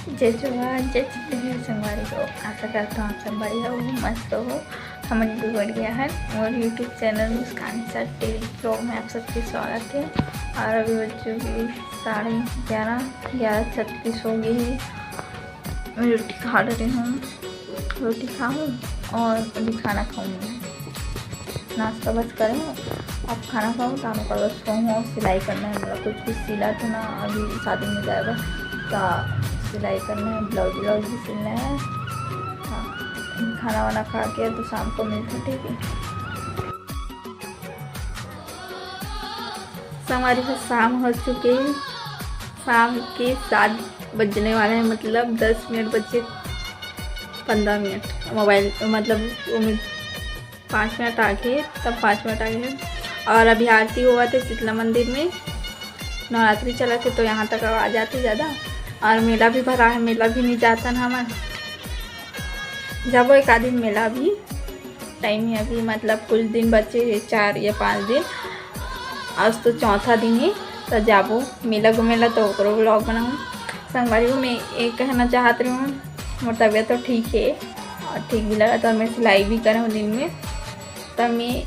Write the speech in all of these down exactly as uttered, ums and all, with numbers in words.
जय जोहार, जय छत्तीसगढ़ संगवारी हो। आशा करता हूँ आप सब बढ़िया हो, मस्त हो। हमन भी बढ़िया है। मोर YouTube चैनल मुस्कान सर डेली ब्लॉग में आप सबके स्वागत है। और अभी बज चुकी साढ़े ग्यारह, ग्यारह छत्तीस हो गई है। मैं रोटी खा रही हूँ, रोटी खाऊँ और अभी खाना खाऊँगी। नाश्ता बस करें, अब खाना खाऊँ, काम करो, सोऊँ और सिलाई करना है। मतलब कुछ भी सिला तो ना, अभी शादी में जाएगा तो सिलाई करना है, ब्लाउज व्लाउज भी सिलना है। हाँ, खाना वाना खा के तो शाम को मिलते, ठीक है। संगवारी हो, शाम हो चुके हैं, शाम के सात बजने वाले हैं, मतलब दस मिनट बचे, पंद्रह मिनट मोबाइल, मतलब वो में पाँच मिनट आगे, तब पाँच मिनट आगे है। और अभी आरती हुआ थे शीतला मंदिर में, नवरात्रि चला थे तो यहाँ तक आवाज आती ज़्यादा। और मेला भी भरा है, मेला भी नहीं जाता ना हमन, जाबो एक आध दिन मेला, अभी टाइम है, अभी मतलब कुछ दिन बचे है, चार या पाँच दिन। आज तो चौथा दिन है, तो जाबो मेला घूमे ला, तो ओकरो ब्लॉग बनाऊँ। संगवारी हो, मैं ये कहना चाहत रही हूँ, मोर तबीयत तो ठीक है और ठीक भी लगा, तो मैं सिलाई भी करे हूँ दिन में। तो मैं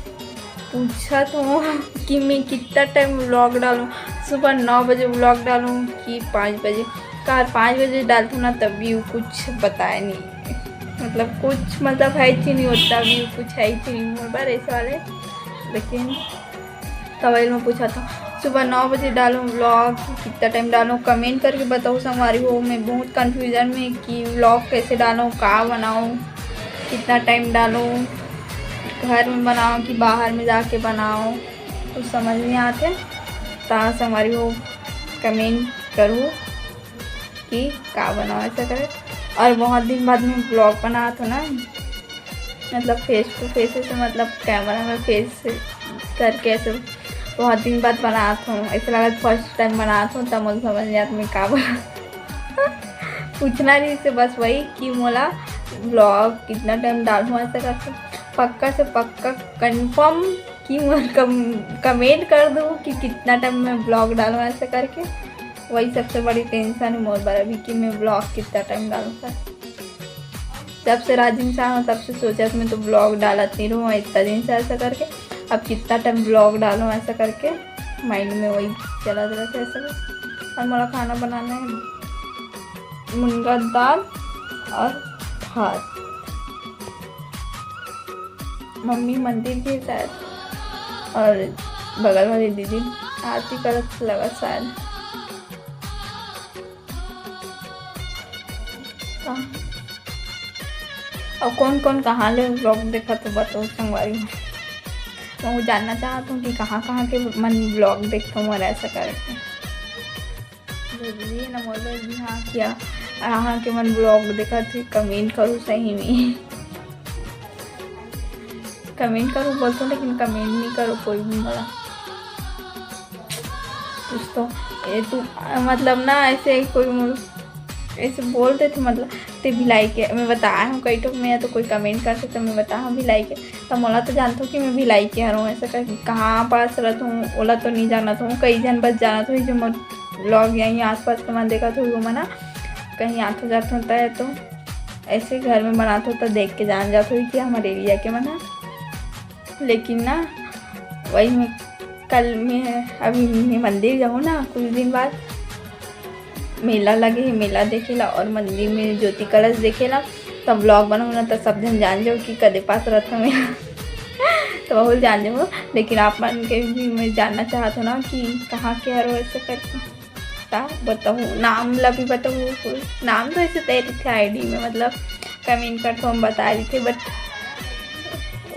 पूछत हूँ कि मैं कितना टाइम ब्लॉग डालूँ, सुबह नौ बजे ब्लॉग डालूँ कि पाँच बजे। कार पाँच बजे डालथों ना, तब भी वो कुछ बताए नहीं, मतलब कुछ, मतलब है ही नहीं होता, भी कुछ है ही नहीं मोर बार ऐसे वाले। लेकिन तब मैं पूछा था, सुबह नौ बजे डालूँ ब्लॉग कि कितना टाइम डालूँ, कमेंट करके बताओ संगवारी हो। मैं बहुत कन्फ्यूजन में कि ब्लॉग कैसे डालूँ, का बनाऊँ, कितना टाइम डालूँ, घर में बनाओ कि बाहर में जाके बनाओ, कुछ समझ नहीं आते। ता संगवारी हो, कमेंट करो कि का बनाओ ऐसा करे। और बहुत दिन बाद में ब्लॉग बनात हो ना, मतलब फेस टू फेस ऐसे, मतलब कैमरा में फेस करके ऐसे बहुत दिन बाद बनात हूँ, ऐसा लगा फर्स्ट टाइम बनात हूँ, तब मुझे समझ नहीं आता मैं का बना पूछना नहीं से बस वही कि मोला ब्लॉग कितना टाइम डालूँ ऐसा करके। पक्का से पक्का कन्फर्म कि मोर कम, कमेंट कर दो कि कितना टाइम मैं ब्लॉग डालूँ ऐसा करके। वही सबसे बड़ी टेंशन है मोर बर अभी कि मैं ब्लॉग कितना टाइम डालूँ कर। जब से राजिम से आऊँ तब से सोचत मैं तो ब्लॉग डालत नहीं रहूँ इतना दिन से ऐसा करके। अब कितना टाइम ब्लॉग डालूँ ऐसा करके माइंड में वही चला रहता है ऐसा। और मोला खाना बनाना है मुनगा दाल और भात। मम्मी मंदिर गई शायद, और बगल वाली दीदी आरती करत लगा शायद। और कौन कौन कहाँ ले ब्लॉग देखा तो बताओ संगवारी हो। मैं वो जानना चाहत हूँ कि कहाँ कहाँ के मन ब्लॉग देखते हो, मोर ऐसा करके। जरूरी है ना मोर बर भी, हाँ, क्या अहाँ के मन ब्लॉग देखत हे, कमेंट करो सही में। कमेंट करो बोलते हो, लेकिन कमेंट नहीं करो कोई भी मोला। कुछ तो ये तू, मतलब ना, ऐसे कोई मो-, ऐसे बोल देते, मतलब, ते भिलाई के, मैं बताया हूँ कई ठो, मैं तो कोई कमेंट करते तो मैं बताया हूँ भिलाई के, तो मोला तो जानत हो कि मैं भिलाई के हरऊँ, ऐसा कर, कहाँ पास रहत हूँ, ओला तो नहीं जानत हूँ, कई झन बस जानत हो जो मोर ब्लॉग यहीं आसपास के मन देखत हो, वो मना कहीं आत हो जात होता है, तो ऐसे घर में बनात हो तो देख के जान जात हो कि हमारे एरिया के मन है। लेकिन ना, वही मैं कल मैं अभी मैं मंदिर जाऊँ ना कुछ दिन बाद, मेला लगे है, मेला देखे ला और मंदिर में ज्योति कलश देखे ला, तब ब्लॉग बनाऊँ ना, तो सब जन जान जाओ कि कदे पास रहता हूँ मैं। तो बहुत जान जाओ, लेकिन आप मन के भी मैं जानना चाहत हूँ ना कि कहाँ के हरो ऐसे करके। ता बताऊँ, नाम ला भी बताऊँ, नाम तो ऐसे तय रहिथे आईडी में, मतलब कमेंट करथो हम बता देथे, बट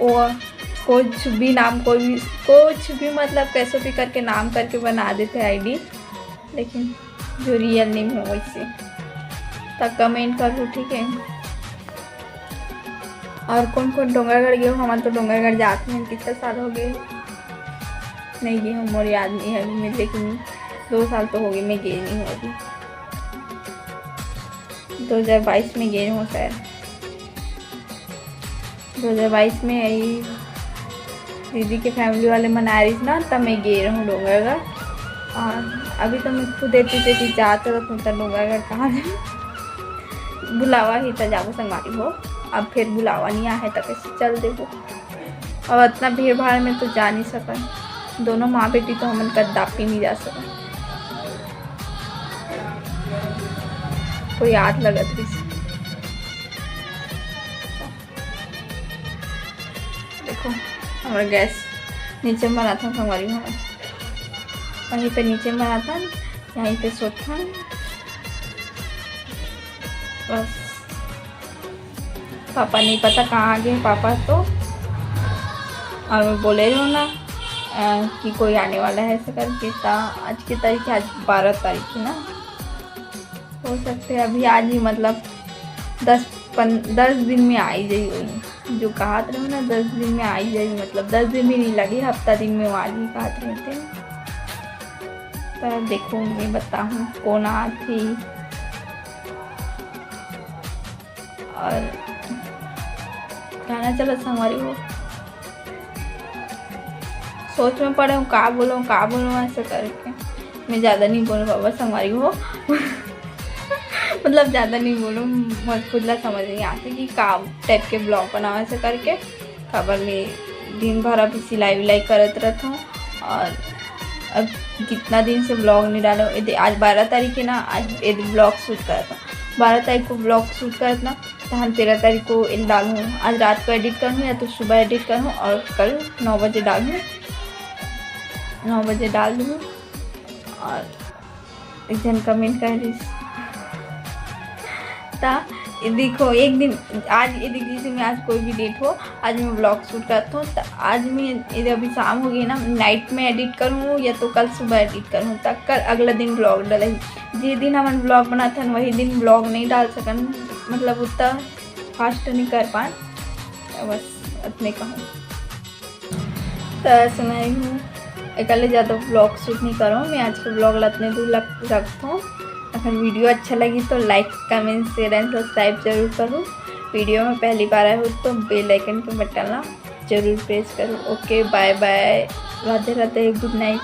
वो कुछ भी नाम, कोई भी, कुछ भी, मतलब कैसे भी करके नाम करके बना देथे आईडी, लेकिन जो रियल नेम हो वैसे। तब कमेंट करो, ठीक है। और कौन कौन डोंगरगढ़ गए हो? हमन तो डोंगरगढ़ जात हन, कितना साल हो गए नहीं गए हूँ, मोर याद नहीं है अभी मैं, लेकिन दो साल तो हो गए मैं गए नहीं हूँ अभी। दो हज़ार बाईस में गए हूँ शायद, दो हज़ार बाईस में यही दीदी के फैमिली वाले मनाए रहिस ना, तब मैं गए रहूँ डोंगरगढ़। और अभी तो मैं खुद एती तेती जात रहत हूँ, तो डोंगरगढ़ कहाँ जाऊँ? बुलावा ही त जाबो संगवारी हो, अब फिर बुलावा नहीं आहे त कैसे चल देबो। अब इतना भीड़ भाड़ में तो जा नहीं सकन, दोनों माँ बेटी तो हमन कदापि नहीं जा सकन। कोई याद लगत रहिस। देखो, हमारा गैस नीचे में बनाता हूँ संगवारी हो, वहीं पे नीचे में बनाता हूँ, यहीं पे सोता हूँ बस। पापा नहीं पता कहाँ गए पापा तो, और मैं बोले रहो ना अ, कि कोई आने वाला है ऐसे करके। ता आज की तारीख है, आज बारह तारीख है ना, हो सकते हैं अभी आज ही, मतलब दस पन दस दिन में आ ही जाई वही, जो कहत रहे ना दस दिन में आ ही जाई, मतलब दस दिन भी नहीं लगे, हफ्ता दिन में वो आ ही कहत रहे थे। पर देखो मैं बताऊँ कौन आत ही। और गाना चला संगवारी हो, सोच में पड़े हूँ का बोलूँ का बोलूँ ऐसे करके। मैं ज़्यादा नहीं बोलूँ बाबा संगवारी हो। मतलब ज़्यादा नहीं बोलूँ, मैं खुद ला समझ नहीं आती कि का टाइप के ब्लॉग बनाओ ऐसे करके। काबर मैं दिन भर अभी सिलाई विलाई करत रहत हूँ और अब कितना दिन से ब्लॉग नहीं डालो। ये दे-, आज बारह तारीख है ना, आज ये ब्लॉग शूट करत हूँ, बारह तारीख को ब्लॉग शूट करत ना, तो हम तेरह तारीख को ये डालूँ। आज रात को एडिट करूँ या तो सुबह एडिट करूँ और कल नौ बजे डालूँ, नौ बजे डाल दूँ। और एक जन कमेंट कर रही ता, ये देखो एक दिन आज ये देखिए जैसे मैं आज कोई भी डेट हो, आज मैं ब्लॉग शूट करता हूँ। तो आज मैं ये अभी शाम हो गई ना, नाइट में एडिट करूँ या तो कल सुबह एडिट करूँ, तब कल अगला दिन ब्लॉग डालेंगे। जे दिन हमन ब्लॉग बनाथन वही दिन ब्लॉग नहीं डाल सकन, मतलब उतना फास्ट नहीं कर पान। तो बस इतने कहूँ। तो ऐसे मैं हूँ, एकले ज़्यादा ब्लॉग शूट नहीं करूँ मैं। आज के ब्लॉग ला इतने दूर लग रखता हूँ। अगर वीडियो अच्छा लगी तो लाइक, कमेंट, शेयर एंड सब्सक्राइब जरूर करूँ। वीडियो में पहली बार आए हो तो बेल आइकन के बटन ला जरूर प्रेस करूँ। ओके, बाय बाय, राधे राधे, गुड नाइट।